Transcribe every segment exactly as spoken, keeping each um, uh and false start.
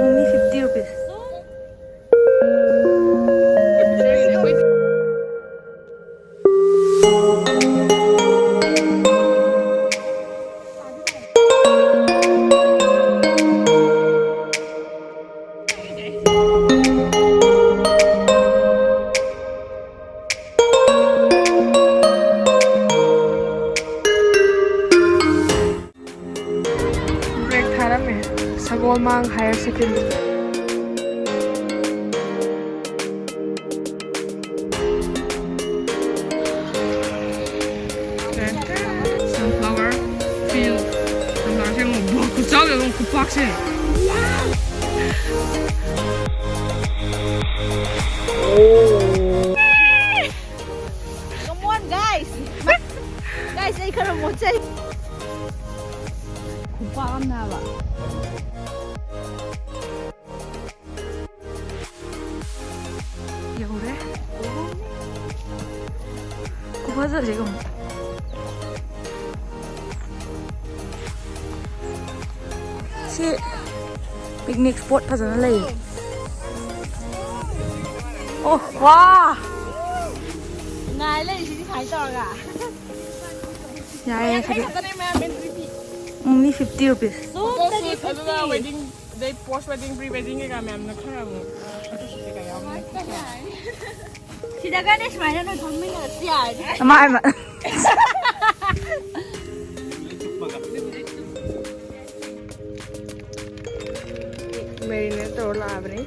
Only fifty rupees. Break ꯊꯥꯔꯝꯃꯦ꯫ ꯁꯒꯣꯜꯃꯥꯡ Higher Secondary꯫ Sunflower field꯫ Sunflower ꯁꯦ ꯌꯦꯡꯉꯣ꯫ ꯕꯣ, ꯈꯨꯆꯥꯎ ꯌꯦꯡꯉꯣ, ꯈꯨꯄꯥꯛꯁꯦ꯫ Come on, guys. Guys, ꯑꯩ ꯈꯔ ꯃꯣꯠꯆꯩ꯫ ꯈꯨꯄꯥꯛ ꯑꯃꯅꯦ ꯍꯥꯏꯕ꯫ ꯌꯧꯔꯦ꯫ ꯈꯨꯐꯖꯁꯦ ꯌꯦꯡꯉꯣ꯫ ꯁꯤ picnic spot ꯐꯖꯅ ꯂꯩ꯫ ꯑꯣ, ꯋꯥ! ꯉꯥꯏ ꯂꯩꯔꯤꯁꯤꯗꯤ ꯁꯨꯃꯥꯏꯅ ꯇꯧꯔꯒ꯫ ꯌꯥꯏꯌꯦ, ꯁꯤꯗꯤ꯫ ꯀꯩ ꯈꯛꯇꯅꯦ ꯃꯌꯥꯝ entry fee? Only fifty rupees꯫ Photo shoot, ꯑꯗꯨꯒ wedding, ꯑꯗꯩ post wedding, pre wedding ꯀꯩꯀꯥ ꯃꯌꯥꯝꯅ ꯈꯔ ꯑꯃꯨꯛ photo shoot ꯀꯩꯀꯥ ꯌꯥꯎꯕꯅꯦ꯫ ꯁꯤꯗꯒꯅꯦ ꯁꯨꯃꯥꯏꯅ ꯅꯣꯏ ꯐꯝꯃꯤꯟꯅꯔꯁꯨ ꯌꯥꯔꯅꯤ꯫ ꯑꯃ ꯍꯥꯏꯃ꯫ Marinate ꯇꯧꯔ ꯂꯥꯛꯑꯕꯅꯤ꯫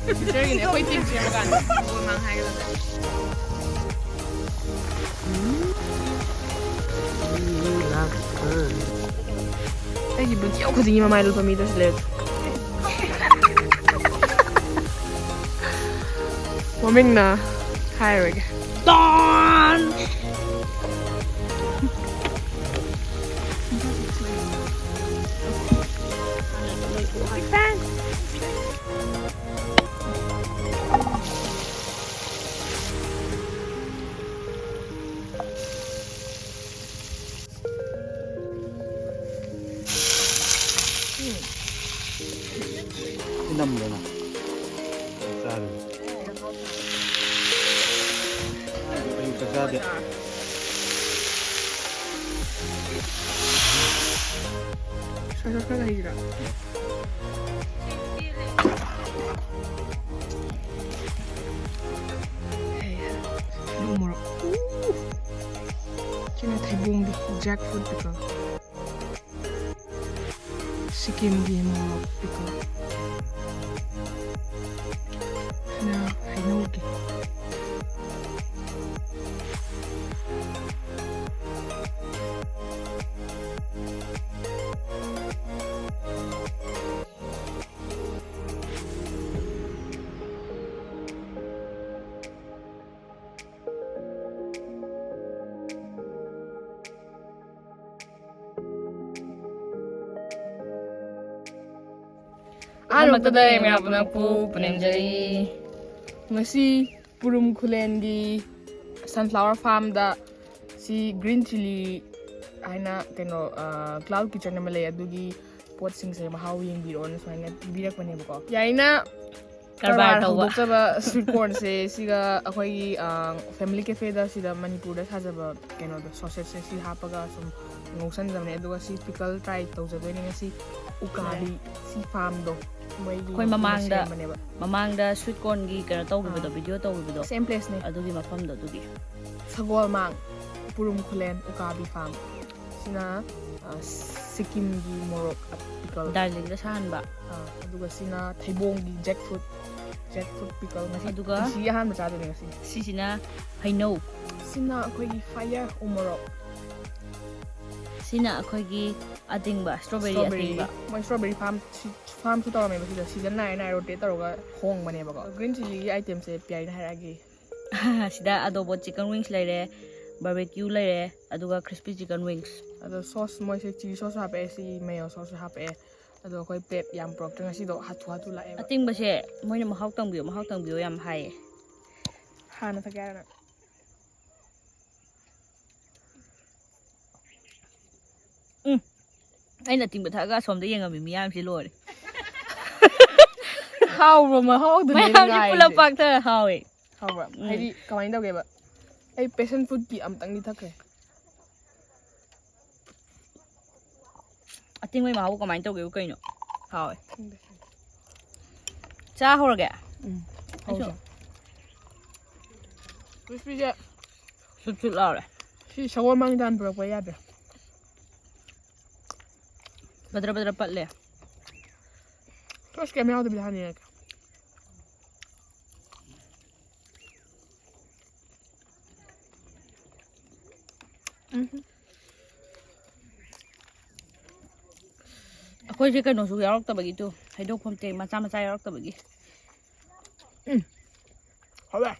Teacherꯒꯤꯅꯦ, ꯑꯩꯈꯣꯏ team ꯁꯦꯝꯃꯀꯥꯟꯗ꯫ ꯃꯉꯥꯡ ꯍꯥꯏꯒꯗꯕꯅꯦ꯫ ꯑꯩꯒꯤ video ꯈꯨꯗꯤꯡꯒꯤ ꯃꯃꯥꯏ ꯂꯨꯄꯥ ꯃꯤꯗꯁꯨ ꯂꯩ꯫ ꯃꯃꯤꯡꯅ ꯍꯥꯏꯔꯣꯏꯒꯦ꯫ Don! ꯁꯤ ꯅꯝꯗꯅ ꯆꯥꯔꯦ꯫ ꯑꯌꯨꯛꯇ ꯆꯥꯗꯦ꯫ ꯁꯣꯏ ꯁꯣꯏ ꯈꯔ ꯂꯩꯁꯤꯔꯥ? ꯍꯩ, ꯑꯗꯨ ꯃꯣꯔꯣꯛ꯫ ꯎ! ꯁꯤꯅ ꯊꯩꯕꯣꯡꯗꯤ, jackfruit pickle꯫ ꯁꯤꯀꯤꯝꯒꯤ ꯃꯣꯔꯣꯛ pickle꯫ ꯁꯤꯅ ꯍꯩꯅꯧꯒꯤ꯫ ꯑꯍꯥꯟꯕꯃꯛꯇꯗ ꯃꯌꯥꯝ ꯄꯨꯝꯅꯃꯛꯄꯨ ꯄꯨꯅꯦꯝꯖꯔꯤ꯫ ꯉꯁꯤ ꯄꯨꯔꯨꯝ ꯈꯨꯂꯦꯟꯒꯤ sunflower farmꯗ ꯁꯤ green chilli ꯍꯥꯏꯅ ꯀꯩꯅꯣ, ꯑ, cloud kitchen ꯑꯃ ꯂꯩ, ꯑꯗꯨꯒꯤ ꯄꯣꯠꯁꯤꯡꯁꯦ ꯃꯍꯥꯎ ꯌꯦꯡꯕꯤꯔꯛꯑꯣꯅ ꯁꯨꯃꯥꯏꯅ ꯄꯤꯕꯤꯔꯛꯄꯅꯦꯕꯀꯣ꯫ ꯌꯥꯏꯅ ꯀꯔꯕꯥꯔ ꯀꯔꯕꯥꯔ ꯇꯧꯕ꯫ ꯍꯧꯗꯣꯛꯆꯕ sweet cornꯁꯦ ꯁꯤꯒ ꯑꯩꯈꯣꯏꯒꯤ, ꯑ, family cafeꯗ ꯁꯤꯗ ꯃꯅꯤꯄꯨꯔꯗ ꯁꯥꯖꯕ ꯀꯩꯅꯣꯗꯣ, sausageꯁꯦ ꯁꯤ ꯍꯥꯞꯄꯒ ꯁꯨꯝ ꯉꯧꯁꯟꯖꯕꯅꯦ꯫ ꯑꯗꯨꯒ ꯁꯤ pickle try ꯇꯧꯖꯗꯣꯏꯅꯦ ꯉꯁꯤ꯫ ꯎꯀꯥꯕꯤ, ꯁꯤ farmꯗꯣ ꯃꯣꯏꯒꯤ ꯑꯩꯈꯣꯏ ꯃꯄꯨꯅ ꯃꯃꯥꯡꯗ, ꯁꯦꯝꯕꯅꯦꯕ꯫ ꯃꯃꯥꯡꯗ sweet cornꯒꯤ ꯀꯩꯅꯣ ꯇꯧꯈꯤꯕꯗꯣ, ꯑꯥ꯫ Video ꯇꯧꯈꯤꯕꯗꯣ, same placeꯅꯦ꯫ ꯑꯗꯨꯒꯤ ꯃꯐꯝꯗꯣ ꯑꯗꯨꯒꯤ꯫ ꯁꯒꯣꯜꯃꯥꯡ, ꯄꯨꯔꯨꯝ ꯈꯨꯂꯦꯟ, ꯎꯀꯥꯕꯤ farm꯫ ꯁꯤꯅ, ꯑ, ꯁꯤꯀꯤꯝꯒꯤ ꯃꯣꯔꯣꯛ pickle꯫ ꯗꯥꯔꯖꯤꯂꯤꯡꯗ ꯁꯥꯍꯟꯕ꯫ ꯑ, ꯑꯗꯨꯒ ꯁꯤꯅ ꯊꯩꯕꯣꯡꯒꯤ jackfruit, jackfruit pickle꯫ ꯉꯁꯤ ꯑꯗꯨꯒ ꯄꯨꯟꯁꯤꯒꯤ ꯑꯍꯥꯟꯕ ꯆꯥꯗꯣꯏꯅꯦ ꯉꯁꯤ꯫ ꯁꯤꯁꯤꯅ ꯍꯩꯅꯧ꯫ ꯁꯤꯅ ꯑꯩꯈꯣꯏꯒꯤ fire ꯎꯃꯣꯔꯣꯛ꯫ ꯁꯤꯅ ꯑꯩꯈꯣꯏꯒꯤ ꯑꯇꯤꯡꯕ, strawberry strawberry꯫ ꯑꯇꯤꯡꯕ꯫ ꯃꯣꯏ strawberry farm ꯁꯤ, farmꯁꯨ ꯇꯧꯔꯝꯃꯦꯕ ꯁꯤꯗ꯫ Season ꯅꯥꯏꯔ ꯅꯥꯏꯔ rotate ꯇꯧꯔꯒ ꯍꯣꯡꯕꯅꯦꯕꯀꯣ꯫ Green chilliꯒꯤ itemꯁꯦ ꯄꯤꯌꯥꯏꯅ ꯍꯥꯏꯔꯛꯑꯒꯦ꯫ ꯁꯤꯗ adobo chicken wings ꯂꯩꯔꯦ, barbecue ꯂꯩꯔꯦ, ꯑꯗꯨꯒ crispy chicken wings꯫ ꯑꯗꯣ sauce ꯃꯣꯏꯁꯦ chilli sauce ꯍꯥꯞꯄꯛꯑꯦ, ꯁꯤ mayo sauce ꯍꯥꯞꯄꯛꯑꯦ꯫ ꯑꯗꯣ ꯑꯩꯈꯣꯏ plate ꯌꯥꯝ ꯄꯨꯔꯛꯇ꯭ꯔꯦ ꯉꯁꯤꯗꯣ, ꯍꯥꯊꯨ ꯍꯥꯊꯨ ꯂꯥꯛꯑꯦꯕ꯫ ꯑꯇꯤꯡꯕꯁꯦ ꯃꯣꯏꯅ ꯃꯍꯥꯎ ꯇꯪꯕꯤꯌꯣ, ꯃꯍꯥꯎ ꯇꯪꯕꯤꯌꯣ ꯌꯥꯝ ꯍꯥꯏꯌꯦ꯫ ꯍꯥꯟꯅ ꯊꯛꯀꯦ ꯍꯥꯏꯔꯣ ꯅꯪ? ꯎꯝ꯫ ꯑꯩꯅ ꯑꯇꯤꯡꯕ ꯊꯛꯑꯒ ꯑꯁꯣꯝꯗ ꯌꯦꯡꯉꯝꯃꯤ ꯃꯤꯌꯥꯝꯁꯤ ꯂꯣꯏꯔꯦ꯫ ꯍꯥꯎꯕ꯭ꯔꯣ? ꯃꯍꯥꯎꯗꯨꯅꯦ ꯑꯩꯅ ꯃꯌꯥꯝꯁꯦ ꯄꯨꯂꯞ ꯉꯥꯏꯔꯤꯁꯦ꯫ ꯄꯥꯛꯊꯔ ꯍꯥꯎꯋꯦ꯫ ꯍꯥꯎꯕ꯭ꯔꯥ? ꯎꯝ꯫ ꯍꯥꯏꯗꯤ ꯀꯃꯥꯏꯅ ꯇꯧꯒꯦꯕ? ꯑꯩ ꯄꯦꯁꯟ ꯐ꯭ꯔꯨꯠꯀꯤ ꯑꯝꯇꯪꯗꯤ ꯊꯛꯈ꯭ꯔꯦ꯫ ꯑꯇꯤꯡꯕꯩ ꯃꯍꯥꯎ ꯀꯃꯥꯏꯅ ꯇꯧꯒꯦꯕꯨ ꯀꯩꯅꯣ? ꯍꯥꯎꯋꯦ꯫ ꯆꯥ ꯍꯧꯔꯒꯦ? ꯎꯝ꯫ ꯑꯩꯁꯨ꯫ ꯍꯧꯔꯁꯦ꯫ ꯀ꯭ꯔꯤꯁꯄꯤꯁꯦ꯫ ꯁꯨꯠ ꯁꯨꯠ ꯂꯥꯎꯔꯦ꯫ ꯁꯤ ꯁꯒꯣꯜ ꯃꯥꯡꯗꯥꯟ ꯄꯨꯔꯛꯄ ꯌꯥꯗ꯭ꯔꯦ꯫ ꯕꯗ꯭ꯔ ꯕꯗ꯭ꯔ ꯄꯠꯂꯦ꯫ ꯁꯣꯁ ꯀꯩꯝ ꯌꯥꯎꯗꯕꯤꯗ ꯍꯥꯟꯅ ꯌꯦꯡꯉꯒꯦ꯫ ꯎꯝ꯫ ꯑꯩꯈꯣꯏꯁꯦ ꯀꯩꯅꯣꯁꯨ ꯌꯥꯎꯔꯛꯇꯕꯒꯤ ꯇꯨ, ꯍꯩꯗꯣꯛꯐꯝ ꯇꯦ ꯃꯆꯥ ꯃꯆꯥ ꯌꯥꯎꯔꯛꯇꯕꯒꯤ꯫ ꯎꯝ꯫ ꯍꯥꯎꯋꯦ꯫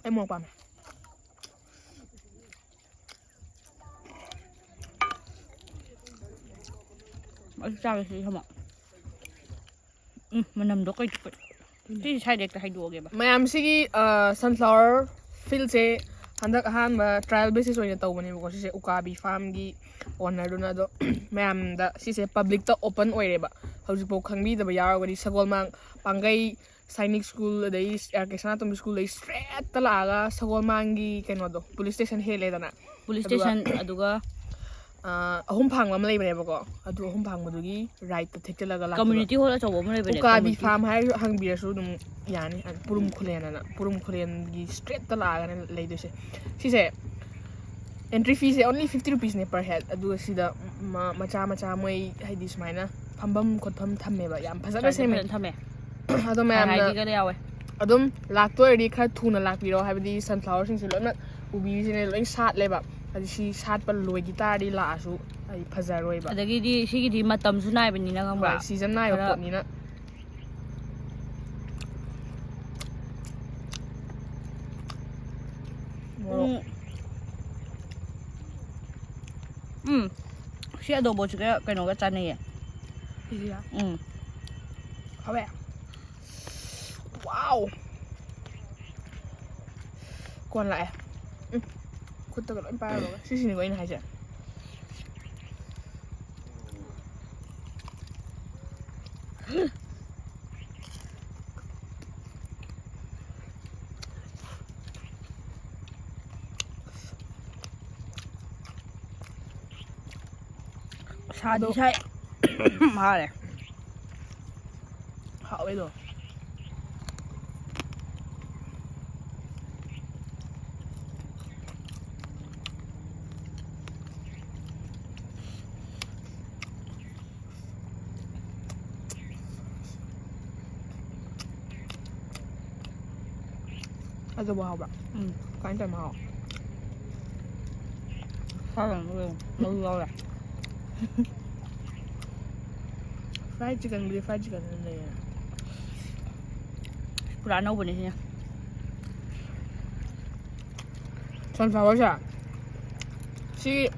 ꯑꯩ ꯃꯣꯔꯣꯛ ꯄꯥꯝꯃꯦ꯫ ꯑꯩꯁꯨ ꯆꯥꯒꯦ ꯁꯤꯗꯤ ꯊꯝꯃꯣ꯫ ꯎꯝ, ꯃꯅꯝꯗꯣ ꯀꯩ ꯀꯩ-, ꯁꯤ ꯁ꯭ꯋꯥꯏꯗ ꯍꯦꯛꯇ ꯍꯩꯗꯣꯛꯑꯒꯦꯕ꯫ ꯃꯌꯥꯝꯁꯤꯒꯤ, ꯑ, sunflower fieldꯁꯦ ꯍꯟꯗꯛ ꯑꯍꯥꯟꯕ trial basis ꯑꯣꯏꯅ ꯇꯧꯕꯅꯦꯕꯀꯣ꯫ ꯁꯤꯁꯦ ꯎꯀꯥꯕꯤ farmꯒꯤ ownerꯗꯨꯅ꯫ ꯑꯗꯣ ꯃꯌꯥꯝꯗ ꯁꯤꯁꯦ publicꯇ open ꯑꯣꯏꯔꯦꯕ꯫ ꯍꯧꯖꯤꯛꯐꯥꯎ ꯈꯪꯕꯤꯗꯕ ꯌꯥꯎꯔꯒꯗꯤ ꯁꯒꯣꯜꯃꯥꯡ ꯄꯥꯡꯒꯩ ꯁꯥꯏꯅꯤꯛ school, ꯑꯗꯩ ꯑꯥꯔ ꯀꯦ ꯁꯅꯥꯇꯣꯝꯕꯤ schoolꯗꯩ straightꯇ ꯂꯥꯛꯑꯒ ꯁꯒꯣꯜꯃꯥꯡꯒꯤ ꯀꯩꯅꯣꯗꯣ, police station ꯍꯦꯜꯂꯦꯗꯅ꯫ Police ꯑꯗꯨꯒ station, ꯑꯗꯨꯒ ꯑꯥ, ꯑꯍꯨꯝ ꯐꯥꯡꯕ ꯑꯃ ꯂꯩꯕꯅꯦꯕꯀꯣ, ꯑꯗꯨ ꯑꯍꯨꯝ ꯐꯥꯡꯕꯗꯨꯒꯤ rightꯇ ꯊꯦꯛꯆꯜꯂꯒ ꯂꯥꯛꯄꯗꯣ꯫ Community hall ꯑꯆꯧꯕ ꯑꯃ ꯂꯩꯕꯅꯦ, ꯎꯀꯥꯕꯤ community꯫ Farm ꯍꯥꯏꯔꯁꯨ ꯍꯪꯕꯤꯔꯁꯨ ꯑꯗꯨꯝ ꯌꯥꯅꯤ꯫ ꯄꯨꯔꯨꯝ ꯈꯨꯂꯦꯟ ꯑꯅ, ꯄꯨꯔꯨꯝ ꯈꯨꯂꯦꯟꯒꯤ straightꯇ ꯂꯥꯛꯑꯒꯅꯦ ꯂꯩꯗꯣꯏꯁꯦ꯫ ꯁꯤꯁꯦ entry feeꯁꯦ only fifty rupeesꯅꯦ per head꯫ ꯑꯗꯨꯒ ꯁꯤꯗ ꯃ-, ꯃꯆꯥ ꯃꯆꯥ ꯃꯣꯏ ꯍꯥꯏꯗꯤ ꯁꯨꯃꯥꯏꯅ ꯐꯝꯐꯝ ꯈꯣꯠꯐꯝ ꯊꯝꯃꯦꯕ, ꯌꯥꯝ ꯐꯖꯅ ꯆꯥꯎꯁꯦ ꯁꯦꯝꯃꯦ꯫ ꯐꯖꯅ ꯊꯝꯃꯦ꯫ ꯑꯗꯣ ꯃꯌꯥꯝꯅ ꯍꯥꯏꯒꯤꯒꯗ ꯌꯥꯎꯋꯦ꯫ ꯑꯗꯨꯝ ꯂꯥꯛꯇꯣꯏꯔꯗꯤ ꯈꯔ ꯊꯨꯅ ꯂꯥꯛꯄꯤꯔꯣ, ꯍꯥꯏꯕꯗꯤ sunflowerꯁꯤꯡꯁꯦ ꯂꯣꯏꯅ ꯎꯕꯤꯔꯤꯁꯤꯅꯦ, ꯂꯣꯏ ꯁꯥꯠꯂꯦꯕ꯫ ꯍꯥꯏꯗꯤ ꯁꯤ ꯁꯥꯠꯄ ꯂꯣꯏꯈꯤ ꯇꯥꯔꯗꯤ ꯂꯥꯛꯑꯁꯨ ꯍꯥꯏꯗꯤ ꯐꯖꯔꯣꯏꯕ꯫ ꯑꯗꯒꯤꯗꯤ ꯁꯤꯒꯤꯗꯤ ꯃꯇꯝꯁꯨ ꯅꯥꯏꯕꯅꯤꯅ, ꯈꯪꯕ꯭ꯔꯥ? ꯍꯣꯏ, season ꯅꯥꯏꯕ ꯈꯔ ꯄꯣꯠꯅꯤꯅ꯫ ꯃꯣꯔꯣꯛ꯫ ꯎꯝ꯫ ꯎꯝ꯫ ꯁꯤ ꯑꯗꯣꯕꯣꯠꯁꯤꯒ ꯀꯩꯅꯣꯒ ꯆꯥꯅꯩꯌꯦ꯫ ꯁꯤꯁꯤꯒ? ꯎꯝ꯫ ꯍꯥꯎꯋꯦ꯫ Wow! ꯀꯣꯟ ꯂꯥꯛꯑꯦ꯫ ꯎꯝ꯫ ꯈꯨꯠꯇꯒ ꯂꯣꯏ ꯄꯥꯏꯔꯨꯔꯒ꯫ ꯁꯤꯁꯤꯅꯤꯀꯣ ꯑꯩꯅ ꯍꯥꯏꯁꯦ꯫ ꯁꯥꯗꯤ ꯑꯗꯣ ꯁꯥꯏ꯫ ꯍꯥꯔꯦ꯫ ꯍꯥꯎꯋꯦ ꯑꯗꯣ꯫ ꯑꯗꯨꯕꯨ ꯍꯥꯎꯕ꯭ꯔꯥ? ꯎꯝ꯫ ꯀꯃꯥꯏꯅ ꯇꯧꯔꯤꯅꯣ ꯍꯥꯎꯕ? ꯈꯔ ꯌꯥꯝ ꯂꯧ ꯌꯥꯎꯔꯦ꯫ Fried chickenꯕꯨꯗꯤ fried chicken ꯑꯗꯨꯝ ꯂꯩꯌꯦ꯫ ꯄꯨꯔꯥ ꯑꯅꯧꯕꯅꯦ ꯁꯤꯅ꯫ Sunflowerꯁꯦ ꯁꯤ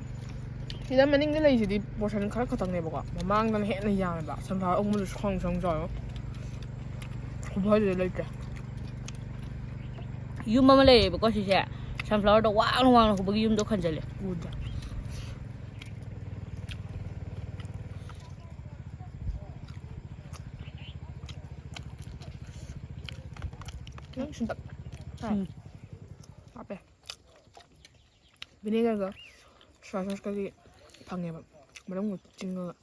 ꯁꯤꯗ ꯃꯅꯤꯡꯗ ꯂꯩꯁꯤꯗꯤ portion ꯈꯔ ꯈꯛꯇꯪꯅꯦꯕꯀꯣ, ꯃꯃꯥꯡꯗꯅ ꯍꯦꯟꯅ ꯌꯥꯝꯃꯦꯕ꯫ Sunflower ꯑꯍꯨꯝꯗꯨꯁꯨ ꯁꯣꯡ ꯁꯣꯡ ꯆꯥꯎꯋꯦ꯫ ꯈꯨꯐꯗꯨꯗꯤ ꯂꯩꯇ꯭ꯔꯦ꯫ ꯌꯨꯝ ꯑꯃ ꯂꯩꯌꯦꯕꯀꯣ ꯁꯤꯁꯦ, sunflowerꯗꯣ ꯋꯥꯡꯅ ꯋꯥꯡꯅ ꯍꯧꯕꯒꯤ ꯌꯨꯝꯗꯣ ꯈꯟꯖꯜꯂꯦ꯫ ꯎꯗꯦ꯫ ꯈꯤꯇꯪ ꯁꯤꯟꯇꯛ꯫ ꯎꯝ꯫ ꯍꯥꯞꯄꯦ꯫ Vinegarꯒ soya sauceꯀꯗꯤ ꯐꯪꯉꯦꯕ, ꯃꯅꯨꯡꯗ ꯆꯤꯡꯉꯒ꯫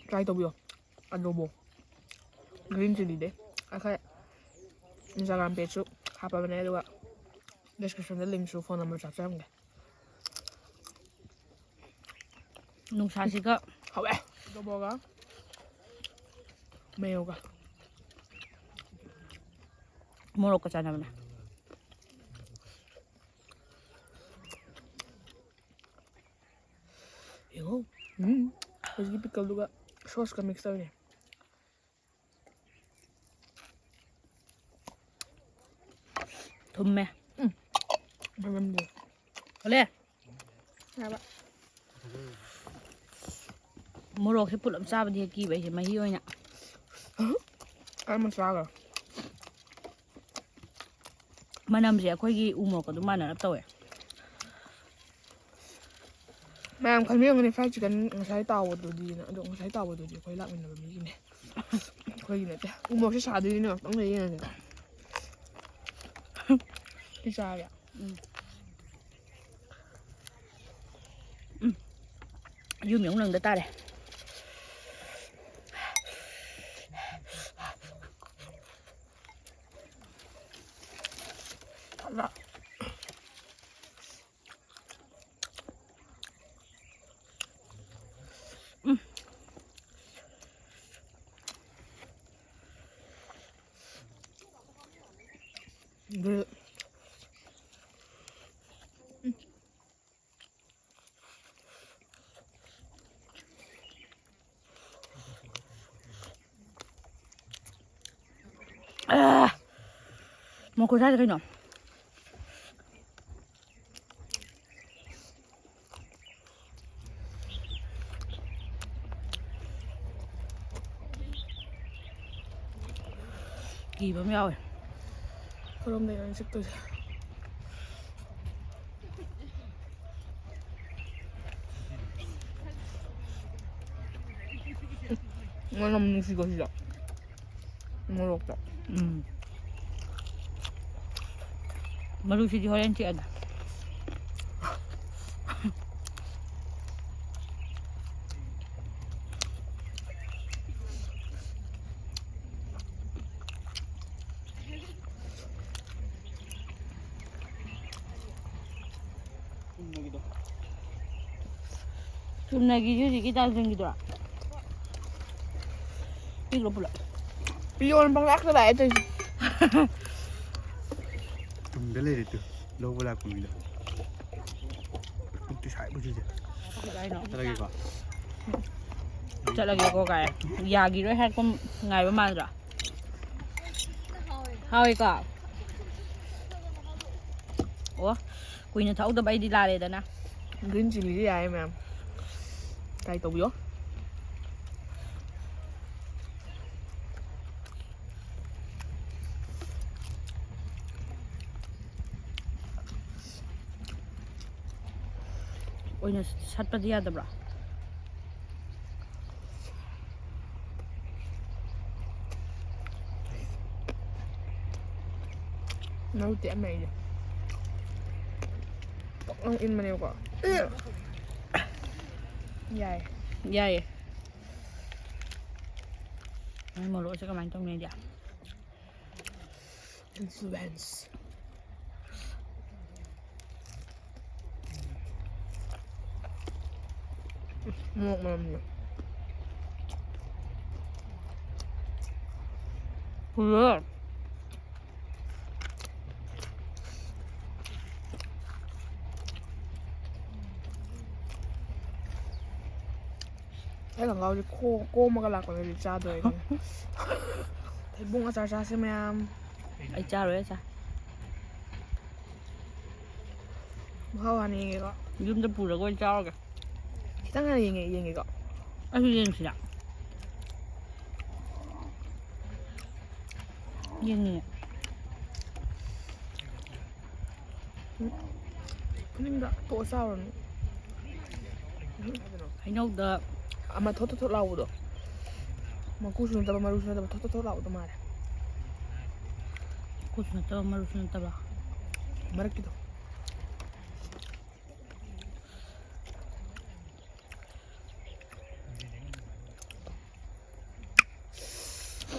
Try ꯇꯧꯕꯤꯌꯣ꯫ Adobo green chilliꯗꯤ ꯑꯩꯈꯣꯏ Instagram pageꯁꯨ ꯍꯥꯞꯄꯕꯅꯦ, ꯑꯗꯨꯒ descriptionꯗ linkꯁꯨ, phone numberꯁꯨ ꯍꯥꯞꯆꯔꯝꯒꯦ꯫ ꯅꯨꯡꯁꯥꯁꯤꯒ ꯍꯥꯎꯋꯦ꯫ Adoboꯒ mayoꯒ꯫ ꯃꯣꯔꯣꯛꯀ ꯆꯥꯟꯅꯕꯅꯦ꯫ ꯌꯦꯡꯉꯣ꯫ ꯎꯝ꯫ ꯍꯧꯖꯤꯛꯀꯤ pickleꯗꯨꯒ sauceꯀ mix ꯇꯧꯔꯤꯅꯦ꯫ ꯊꯨꯝꯃꯦ꯫ ꯎꯝ꯫ ꯃꯅꯝꯗꯣ꯫ ꯍꯣꯂꯦ꯫ ꯌꯥꯕ꯫ ꯃꯣꯔꯣꯛꯁꯦ ꯄꯨꯂꯞ ꯆꯥꯕꯗꯤ ꯍꯦꯛ ꯀꯤꯕ ꯑꯩꯁꯦ, ꯃꯍꯤ ꯑꯣꯏꯅ꯫ ꯑꯩ ꯑꯃ ꯆꯥꯈ꯭ꯔꯦ꯫ ꯃꯅꯝꯁꯦ ꯑꯩꯈꯣꯏꯒꯤ ꯎ ꯃꯣꯔꯣꯛꯀ ꯑꯗꯨꯝ ꯃꯥꯟꯅꯔꯞ ꯇꯧꯋꯦ꯫ ꯃꯌꯥꯝ ꯈꯟꯕꯤꯔꯝꯒꯅꯤ fried chicken ꯉꯁꯥꯏ ꯇꯥꯎꯕꯗꯨꯗꯤꯅ, ꯑꯗꯣ ꯉꯁꯥꯏ ꯇꯥꯎꯕꯗꯨꯗꯤ ꯑꯩꯈꯣꯏ ꯂꯥꯛꯃꯤꯟꯅꯕ ꯃꯤꯒꯤꯅꯦ꯫ ꯑꯩꯈꯣꯏꯒꯤ ꯅꯠꯇꯦ꯫ ꯎ ꯃꯣꯔꯣꯛꯁꯦ ꯁꯥꯗꯣꯏꯅꯤꯅ ꯉꯥꯛꯇꯪ ꯂꯩ ꯌꯦꯡꯉꯒꯦ꯫ ꯁꯤ ꯆꯥꯔꯒꯦ꯫ ꯎꯝ꯫ ꯎꯝ꯫ ꯌꯨꯝ ꯌꯧ ꯅꯪꯗ ꯇꯥꯔꯦ꯫ ꯃꯈꯣꯏ ꯁ꯭ꯋꯥꯏꯗ ꯀꯩꯅꯣ? ꯀꯤꯕ ꯑꯃ ꯌꯥꯎꯋꯦ꯫ ꯀꯔꯣꯝꯗꯩꯅꯣ ꯑꯩꯅ ꯆꯤꯛꯇꯣꯏꯁꯦ? ꯃꯅꯝ ꯅꯨꯡꯁꯤꯀꯣ ꯁꯤꯗ꯫ ꯃꯣꯔꯣꯛꯇ꯫ ꯎꯝ꯫ ꯃꯔꯨꯁꯤꯗꯤ ꯍꯣꯔꯦꯟ ꯆꯤꯛꯑꯒꯦ꯫ ꯆꯨꯝꯅꯒꯤ ꯍꯧꯖꯤꯛꯀꯤ ꯇꯥꯖꯤꯟꯒꯤꯗꯨꯔꯣ? ꯄꯤꯈ꯭ꯔꯣ ꯄꯨꯂꯞ꯫ ꯄꯤꯌꯣꯅ ꯄꯪꯂꯥꯛꯇ ꯂꯥꯛꯑꯦ ꯇꯧꯏꯁꯦ꯫ ꯇꯨꯡꯗ ꯂꯩꯔꯦ ꯇꯨ꯫ ꯂꯧꯕ ꯂꯥꯛꯄ ꯃꯤꯗꯣ꯫ ꯄꯨꯛꯇꯤ ꯁꯥꯏ ꯄꯨꯟꯁꯤꯁꯦ꯫ ꯀꯩ ꯍꯥꯏꯅꯣ? ꯆꯠꯂꯒꯦꯀꯣ꯫ ꯆꯠꯂꯒꯦꯀꯣ ꯀꯥꯏ꯫ ꯌꯥꯒꯤꯔꯣꯏ ꯍꯥꯏꯔꯛꯄ ꯉꯥꯏꯕ ꯃꯥꯟꯗ꯭ꯔꯣ? ꯍꯥꯎꯋꯦꯀꯣ? ꯑꯣ, ꯀꯨꯏꯅ ꯊꯛꯍꯧꯗꯕ ꯑꯩꯗꯤ ꯂꯥꯜꯂꯦꯗꯅ꯫ Green chilli ꯗꯤ ꯌꯥꯏꯌꯦ ꯃꯌꯥꯝ꯫ Try ꯇꯧꯕꯤꯌꯣ꯫ ꯑꯣꯏꯅ ꯁꯠꯄꯗꯤ ꯌꯥꯗꯕ꯭ꯔꯥ? ꯃꯔꯨ ꯇꯦꯛꯑꯝꯃꯦ ꯑꯩꯗꯤ꯫ ꯄꯛ ꯂꯥꯎ ꯏꯟꯕꯅꯦꯕꯀꯣ꯫ ꯌꯥꯏ꯫ ꯌꯥꯏꯌꯦ꯫ ꯃꯣꯏ ꯃꯣꯔꯣꯛꯁꯦ ꯀꯃꯥꯏꯅ ꯇꯧꯅꯤꯗꯤ? Influence꯫ ꯃꯣꯔꯣꯛ ꯃꯅꯝꯁꯦ꯫ ꯐꯨꯜꯂꯦ꯫ ꯑꯩ ꯈꯣꯡꯒ꯭ꯔꯥꯎꯁꯦ ꯈꯣ-, ꯀꯣꯝꯃꯒ ꯂꯥꯛꯄꯗꯗꯤ ꯆꯥꯗꯣꯏꯅꯦ꯫ ꯊꯩꯕꯣꯡ ꯑꯆꯥꯔ ꯆꯥꯁꯦ ꯃꯌꯥꯝ꯫ ꯑꯩ ꯆꯥꯔꯣꯏ ꯑꯆꯥꯔ꯫ ꯃꯍꯥꯎ ꯍꯥꯟꯅ ꯌꯦꯡꯒꯦꯀꯣ꯫ ꯌꯨꯝꯗ ꯄꯨꯔꯒ ꯑꯣꯏꯅ ꯆꯥꯔꯒꯦ꯫ ꯈꯤꯇꯪ ꯍꯥꯟꯅ ꯌꯦꯡꯉꯦ, ꯌꯦꯡꯒꯦꯀꯣ꯫ ꯑꯩꯁꯨ ꯌꯦꯡꯁꯤꯔꯥ? ꯌꯦꯡꯅꯤꯡꯉꯦ꯫ ꯈꯨꯅꯤꯡꯗ ꯇꯣꯛꯑ ꯆꯥꯎꯔꯅꯤ꯫ ꯍꯩꯅꯧꯗ ꯑꯃ ꯊꯣꯠ ꯊꯣꯠ ꯊꯣꯠ ꯂꯥꯎꯕꯗꯣ꯫ ꯃꯀꯨꯁꯨ ꯅꯠꯇꯕ, ꯃꯔꯨꯁꯨ ꯅꯠꯇꯕ, ꯊꯣꯠ ꯊꯣꯠ ꯊꯣꯠ ꯂꯥꯎꯕꯗꯣ ꯃꯥꯜꯂꯦ꯫ ꯃꯀꯨꯁꯨ ꯅꯠꯇꯕ, ꯃꯔꯨꯁꯨ ꯅꯠꯇꯕ꯫ ꯃꯔꯛꯀꯤꯗꯣ꯫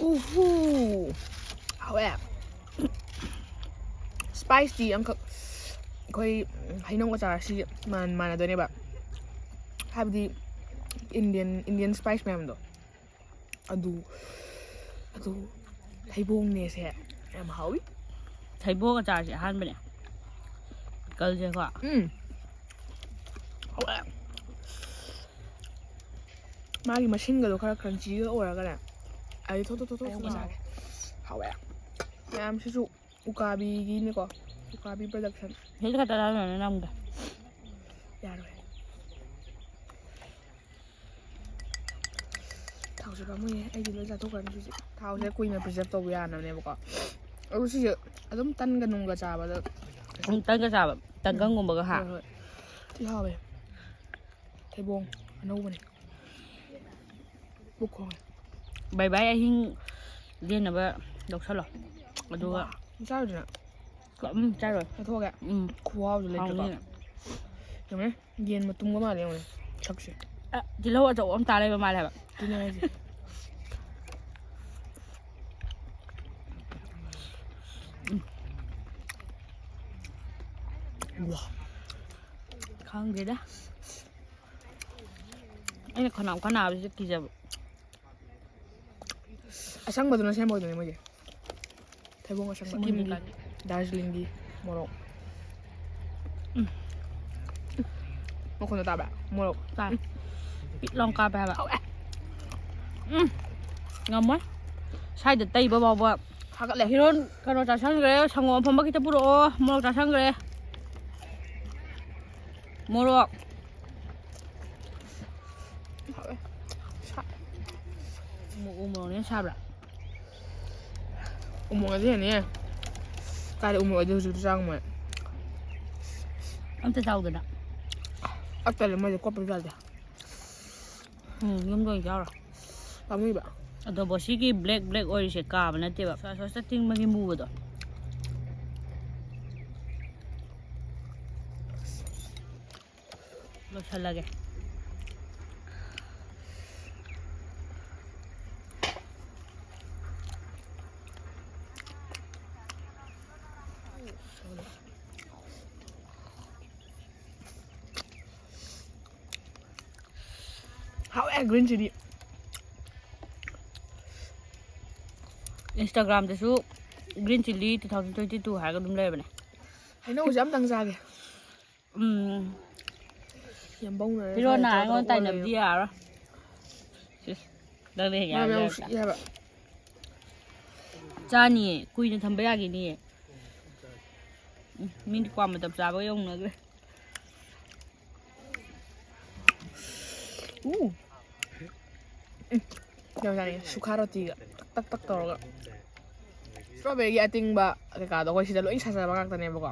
ꯎꯍꯨ! ꯍꯥꯎꯋꯦ꯫ Spice ꯇꯤ ꯑꯃꯈꯛ ꯑꯩꯈꯣꯏ ꯍꯩꯅꯧ ꯑꯆꯥꯔꯁꯤ ꯃꯥꯟ-, ꯃꯥꯟꯅꯗꯣꯏꯅꯦꯕ꯫ ꯍꯥꯏꯕꯗꯤ Indian, Indian spice ꯃꯌꯥꯝꯗꯣ꯫ ꯑꯗꯨ, ꯑꯗꯨ ꯊꯩꯕꯣꯡꯅꯦꯁꯦ ꯌꯥꯝ ꯍꯥꯎꯋꯤ꯫ ꯊꯩꯕꯣꯡ ꯑꯆꯥꯔꯁꯦ ꯑꯍꯥꯟꯕꯅꯦ꯫ Pickle ꯁꯦꯀꯣ꯫ ꯎꯝ꯫ ꯍꯥꯎꯋꯦ꯫ ꯃꯥꯒꯤ ꯃꯁꯤꯡꯒꯗꯣ ꯈꯔ crunchy ꯒ ꯑꯣꯏꯔꯒꯅꯦ꯫ ꯑꯩ ꯊꯣꯠ ꯊꯣꯠ ꯊꯣꯠ ꯊꯣꯠ ꯑꯩ ꯑꯃꯨꯛꯀ ꯂꯥꯎꯔꯦ꯫ ꯆꯥꯒꯦ꯫ ꯍꯥꯎꯋꯦ꯫ ꯃꯌꯥꯝꯁꯤꯁꯨ ꯎꯀꯥꯕꯤꯒꯤꯅꯤꯀꯣ꯫ ꯎꯀꯥꯕꯤ production꯫ ꯁꯤꯗ ꯈꯛꯇ ꯂꯥꯎꯔꯅꯨ ꯅꯝꯒꯦ꯫ ꯌꯥꯔꯣꯏ꯫ ꯊꯥꯎꯁꯦ ꯄꯥꯝꯃꯨꯏꯌꯦ꯫ ꯑꯩꯗꯤ ꯂꯣꯏ ꯆꯥꯊꯣꯛꯈ꯭ꯔꯅꯤ ꯁꯤꯁꯦ꯫ ꯊꯥꯎꯁꯦ ꯀꯨꯏꯅ preserve ꯇꯧꯕ ꯌꯥꯅꯕꯅꯦꯕꯀꯣ꯫ ꯑꯗꯨ ꯁꯤꯁꯦ ꯑꯗꯨꯝ ꯇꯟꯒ ꯅꯨꯡꯒ ꯆꯥꯕꯗ ꯎꯝ, ꯇꯟꯒ ꯆꯥꯕ꯫ ꯇꯟꯒꯪꯒꯨꯝꯕꯒ ꯍꯥ? ꯍꯣꯏ, ꯍꯣꯏ꯫ ꯊꯤ ꯍꯥꯎꯋꯦ꯫ ꯊꯩꯕꯣꯡ ꯑꯅꯧꯕꯅꯦ꯫ ꯄꯨꯛ ꯈꯣꯡꯉꯦ꯫ ꯕꯥꯏ ꯕꯥꯏ ꯑꯍꯤꯡ ꯂꯦꯟꯅꯕ ꯂꯧꯁꯜꯂꯣ꯫ ꯑꯗꯨꯒ ꯋꯥ, ꯆꯥꯔꯨꯗꯅ? ꯎꯝ, ꯆꯥꯔꯣꯏ꯫ ꯆꯥꯊꯣꯛꯑꯒꯦ? ꯎꯝ꯫ ꯈꯨꯍꯥꯎꯗꯤ ꯂꯩꯇ꯭ꯔꯦꯀꯣ? ꯍꯥꯎꯅꯤ꯫ ꯌꯦꯡꯉꯨꯅꯦ, ꯌꯦꯟ ꯃꯇꯨꯝꯒ ꯃꯥꯜꯂꯦ ꯌꯦꯡꯉꯨꯅꯦ, ꯁꯛꯁꯦ꯫ ꯑ, ꯇꯤꯜꯍꯧ ꯑꯆꯧꯕ ꯑꯃ ꯇꯥ ꯂꯩꯕ ꯃꯥꯜꯂꯦ ꯍꯥꯏꯕ꯫ ꯑꯗꯨꯅꯦ ꯍꯥꯏꯁꯦ꯫ ꯋꯥ꯫ ꯈꯪꯗꯦꯗ꯫ ꯑꯩꯅ ꯈꯅꯥꯎ ꯈꯅꯥꯕꯁꯤꯗ ꯀꯤꯖꯕ꯫ ꯑꯁꯪꯕꯗꯨꯅ ꯁꯦꯝꯕ ꯑꯣꯏꯗꯣꯏꯅꯦ ꯃꯣꯏꯒꯤ꯫ ꯊꯩꯕꯣꯡ ꯑꯁꯪꯕ꯫ ꯁꯤꯀꯤꯝꯒꯤ꯫ ꯗꯥꯔꯖꯤꯂꯤꯡꯒꯤ ꯃꯣꯔꯣꯛ꯫ ꯎꯝ꯫ ꯃꯈꯣꯟꯗꯣ ꯇꯥꯕ꯭ꯔꯥ? ꯃꯣꯔꯣꯛ꯫ ꯇꯥꯏ꯫ ꯄꯤꯠ ꯂꯥꯎ ꯀꯥꯞꯄꯦ ꯍꯥꯏꯕ꯫ ꯍꯥꯎꯋꯦ꯫ ꯎꯝ꯫ ꯉꯝꯃꯣꯏ꯫ ꯁ꯭ꯋꯥꯏꯗ ꯇꯩꯕ ꯐꯥꯎꯕ꯫ ꯐꯥꯒꯠꯂꯦ꯫ ꯍꯤꯔꯣꯟ ꯀꯩꯅꯣ ꯆꯥꯁꯟꯈ꯭ꯔꯦ꯫ ꯁꯪꯒꯣꯝ ꯑꯐꯝꯕ ꯈꯤꯇ ꯄꯨꯔꯛꯑꯣ꯫ ꯃꯣꯔꯣꯛ ꯆꯥꯁꯟꯈ꯭ꯔꯦ꯫ ꯃꯣꯔꯣꯛ꯫ ꯍꯥꯎꯋꯦ꯫ ꯁꯥ-, ꯎ ꯃꯣꯔꯣꯛꯅ ꯍꯦꯟꯅ ꯁꯥꯕ꯭ꯔꯥ? ꯎ ꯃꯣꯔꯣꯛꯅꯗꯤ ꯍꯦꯟꯅꯤꯍꯦ꯫ ꯀꯥꯏꯗ ꯎ ꯃꯣꯔꯣꯛ ꯑꯣꯏꯗꯤ ꯍꯧꯖꯤꯛꯇꯤ ꯆꯥ ꯉꯝꯃꯣꯏ꯫ ꯑꯝꯇ ꯆꯥꯎꯗꯅ꯫ ꯑꯇꯜꯂꯦ ꯃꯣꯏꯗꯤ ꯀꯣꯠꯄꯁꯨ ꯌꯥꯗꯦ꯫ ꯎꯝ, ꯌꯨꯝꯗ ꯑꯣꯏꯅ ꯆꯥꯎꯔꯣ꯫ ꯄꯥꯝꯃꯨꯏꯕ꯫ ꯑꯗꯣ ꯕꯣꯁꯤꯒꯤ ꯕ꯭ꯂꯦꯛ ꯕ꯭ꯂꯦꯛ ꯑꯣꯏꯔꯤꯁꯦ ꯀꯥꯕ ꯅꯠꯇꯦꯕ꯫ ꯁꯣꯌꯥ ꯁꯣꯁꯇ ꯇꯤꯡꯕꯒꯤ ꯃꯨꯕꯗꯣ꯫ ꯂꯣꯏꯁꯜꯂꯒꯦ꯫ ꯍꯥꯎꯋꯦ green chilli꯫ Instagram-ꯗꯁꯨ green chilli two thousand twenty two ꯍꯥꯏꯔꯒ ꯑꯗꯨꯝ ꯂꯩꯕꯅꯦ꯫ ꯍꯩꯅꯧꯁꯦ ꯑꯝꯇꯪ ꯆꯥꯒꯦ꯫ ꯎꯝ꯫ ꯌꯥꯝ ꯕꯧꯅꯔꯦ ꯐꯤꯔꯣꯟꯅ ꯁ꯭ꯋꯥꯏꯗ ꯑꯩꯉꯣꯟꯗ ꯇꯧꯔꯒ ꯇꯥꯏꯅꯕꯗꯤ ꯂꯩꯔꯦ꯫ ꯌꯥꯔꯣꯏ꯫ ꯁꯤꯁ, ꯅꯪꯅ ꯍꯦꯛ ꯃꯥ ꯃꯌꯥꯝ ꯌꯥꯔꯣꯏ꯫ ꯎꯁꯤꯠꯇꯦ ꯍꯥꯏꯕ꯫ ꯆꯥꯅꯤꯌꯦ, ꯀꯨꯏꯅ ꯊꯝꯕ ꯌꯥꯒꯤꯅꯤꯌꯦ꯫ ꯎꯝ, ꯃꯤꯗꯤ ꯀ꯭ꯋꯥ ꯃꯇꯝ ꯆꯥꯕꯒ ꯌꯧꯅꯈ꯭ꯔꯦ꯫ ꯎ꯫ ꯎꯝ꯫ ꯌꯥꯝ ꯆꯥꯅꯤꯡꯉꯦ꯫ ꯁꯨꯈꯥ ꯔꯣꯇꯤꯒ ꯇꯛ ꯇꯛ ꯇꯛ ꯇꯧꯔꯒ꯫ Strawberry-ꯒꯤ ꯑꯇꯤꯡꯕ ꯀꯩꯀꯥꯗꯣ ꯑꯩꯈꯣꯏ ꯁꯤꯗ ꯂꯣꯏ ꯁꯥꯖꯕ ꯉꯥꯛꯇꯅꯦꯕꯀꯣ꯫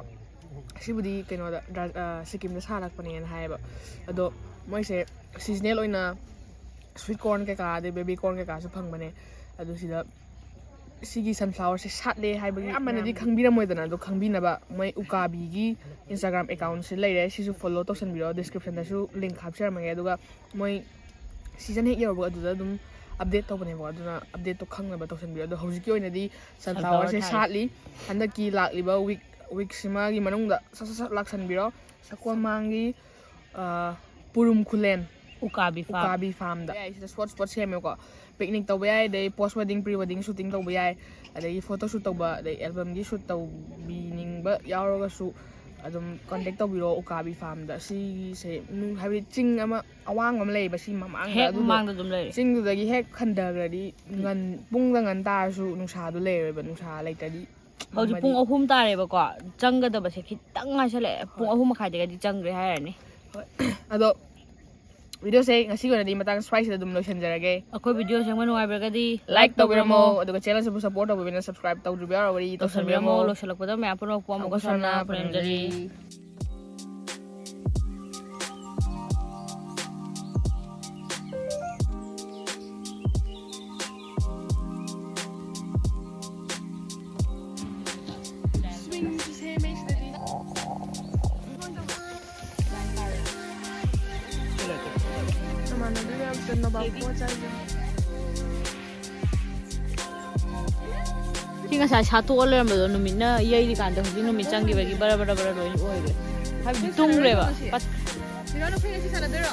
ꯑꯁꯤꯕꯨꯗꯤ ꯀꯩꯅꯣꯗ, ꯗ꯭ꯔꯥ-, ꯑ, ꯁꯤꯀꯤꯝꯗ ꯁꯥꯔꯛꯄꯅꯦꯅ ꯍꯥꯏꯌꯦꯕ꯫ ꯑꯗꯣ ꯃꯣꯏꯁꯦ seasonal ꯑꯣꯏꯅ sweet corn ꯀꯩꯀꯥ, ꯑꯗꯩ baby corn ꯀꯩꯀꯥꯁꯨ ꯐꯪꯕꯅꯦ꯫ ꯑꯗꯨ ꯁꯤꯗ ꯁꯤꯒꯤ ꯁꯟꯐ꯭ꯂꯥꯋꯔꯁꯦ ꯁꯥꯠꯂꯦ ꯍꯥꯏꯕꯒꯤ ꯑꯌꯥꯝꯕꯅꯗꯤ ꯈꯪꯕꯤꯔꯝꯃꯣꯏꯗꯅ, ꯑꯗꯣ ꯈꯪꯕꯤꯅꯕ ꯃꯣꯏ ꯎꯀꯥꯕꯤꯒꯤ Instagram accountꯁꯦ ꯂꯩꯔꯦ, ꯁꯤꯁꯨ follow ꯇꯧꯁꯟꯕꯤꯔꯣ, descriptionꯗꯁꯨ link ꯍꯥꯞꯆꯔꯝꯃꯒꯦ꯫ ꯑꯗꯨꯒ ꯃꯣꯏ season ꯍꯦꯛ ꯌꯧꯔꯕ ꯑꯗꯨꯗ ꯑꯗꯨꯝ update ꯇꯧꯕꯅꯦꯕꯀꯣ, ꯑꯗꯨꯅ updateꯇꯣ ꯈꯪꯅꯕ ꯇꯧꯁꯟꯕꯤꯔꯣ꯫ ꯑꯗꯣ ꯍꯧꯖꯤꯛꯀꯤ ꯑꯣꯏꯅꯗꯤ sunflowerꯁꯦ ꯁꯥꯠꯂꯤ꯫ ꯍꯟꯗꯛꯀꯤ ꯂꯥꯛꯂꯤꯕ week weekꯁꯤꯃꯒꯤ ꯃꯅꯨꯡꯗ ꯁꯠ ꯁꯠ ꯁꯠ ꯂꯥꯛꯁꯟꯕꯤꯔꯣ꯫ ꯁꯒꯣꯜꯃꯥꯡꯒꯤ ꯄꯨꯔꯨꯝ ꯈꯨꯂꯦꯟ ꯎꯀꯥꯕꯤ farm꯫ ꯎꯀꯥꯕꯤ farmꯗ ꯌꯥꯏ, ꯁꯤꯗ spot spot ꯁꯦꯝꯃꯦꯀꯣ꯫ Picnic ꯇꯧꯕ ꯌꯥꯏ, ꯑꯗꯩ post wedding, pre wedding shooting ꯇꯧꯕ ꯌꯥꯏ, ꯑꯗꯒꯤ photo shoot ꯇꯧꯕ, ꯑꯗꯩ albumꯒꯤ shoot ꯇꯧꯕꯤꯅꯤꯡꯕ ꯌꯥꯎꯔꯒꯁꯨ ꯑꯗꯨꯝ contact ꯇꯧꯕꯤꯔꯣ ꯎꯀꯥꯕꯤ farmꯗ꯫ ꯁꯤꯁꯦ ꯍꯥꯏꯕꯗꯤ ꯆꯤꯡ ꯑꯃ ꯑꯋꯥꯡꯕ ꯑꯃ ꯂꯩꯌꯦꯕ ꯁꯤ ꯃꯃꯥꯡꯗ꯫ ꯍꯦꯛ ꯑꯗꯨꯗꯣ ꯃꯃꯥꯡꯗ ꯑꯗꯨꯝ ꯂꯩꯔꯦ꯫ ꯆꯤꯡꯗꯨꯗꯒꯤ ꯍꯦꯛ ꯍꯟꯊꯈ꯭ꯔꯗꯤ ꯉꯟ ꯄꯨꯡꯗ ꯉꯟ ꯇꯥꯔꯁꯨ ꯅꯨꯡꯁꯥꯗꯣ ꯂꯩꯔꯣꯏꯕ, ꯅꯨꯡꯁꯥ ꯂꯩꯇ꯭ꯔꯗꯤ꯫ ꯍꯧꯖꯤꯛ ꯄꯨꯡ ꯑꯍꯨꯝ ꯇꯥꯔꯦꯕꯀꯣ, ꯆꯪꯒꯗꯕꯁꯦ ꯈꯤꯇꯪ ꯉꯥꯏꯁꯜꯂꯛꯑꯦ꯫ ꯄꯨꯡ ꯑꯍꯨꯝ ꯃꯈꯥꯏꯗꯒꯗꯤ ꯆꯪꯈ꯭ꯔꯦ ꯍꯥꯏꯔꯅꯤ꯫ ꯍꯣꯏ꯫ ꯑꯗꯣ videoꯁꯦ ꯉꯁꯤꯒꯤ ꯑꯣꯏꯅꯗꯤ ꯃꯇꯥꯡ ꯁ꯭ꯋꯥꯏꯁꯤꯗ ꯑꯗꯨꯝ ꯂꯣꯏꯁꯤꯟꯖꯔꯒꯦ꯫ ꯑꯩꯈꯣꯏ video ꯁꯦꯝꯕ ꯅꯨꯡꯉꯥꯏꯕꯤꯔꯒꯗꯤ like ꯇꯧꯕꯤꯔꯝꯃꯣ꯫ ꯑꯗꯨꯒ channelꯁꯤꯕꯨ support ꯇꯧꯕꯤꯕꯅ subscribe ꯇꯧꯗ꯭ꯔꯤꯕ ꯌꯥꯎꯔꯒꯗꯤ ꯇꯧꯁꯟꯕꯤꯔꯝꯃꯣ꯫ ꯇꯧꯁꯟꯕꯤꯔꯝꯃꯣ꯫ ꯂꯣꯏꯁꯤꯜꯂꯛꯄꯗ ꯃꯌꯥꯝ ꯄꯨꯝꯅꯃꯛꯄꯨ ꯑꯃꯨꯛꯀ ꯁꯣꯟꯅ ꯁꯣꯟꯅ ꯐꯨꯅꯖꯔꯤ꯫ ꯐꯨꯅꯖꯔꯤ꯫ Swingꯁꯨ ꯁꯦꯝꯃꯦ ꯁꯤꯗꯗꯤ꯫ ꯅꯃꯥꯟꯅꯕꯤ ꯃꯌꯥꯝ ꯆꯠꯅꯕ ꯄꯣꯠ ꯆꯥꯏꯁꯦ꯫ ꯁꯤ ꯉꯁꯥꯏ ꯁꯥꯠꯇꯣꯛꯑ ꯂꯩꯔꯝꯕꯗꯣ ꯅꯨꯃꯤꯠꯅ ꯌꯩꯔꯤꯀꯥꯟꯗ ꯍꯧꯖꯤꯛ ꯅꯨꯃꯤꯠ ꯆꯪꯈꯤꯕꯒꯤ ꯕꯔ ꯕꯔ ꯕꯔ ꯂꯣꯏꯅ ꯑꯣꯏꯈ꯭ꯔꯦ꯫ ꯍꯥꯏꯕꯗꯤ ꯇꯨꯝꯈ꯭ꯔꯦꯕ꯫ ꯄꯠ- ꯁꯤꯔꯣ, ꯅꯈꯣꯏ ꯉꯁꯤ ꯁꯥꯟꯅꯗꯣꯏꯔꯣ?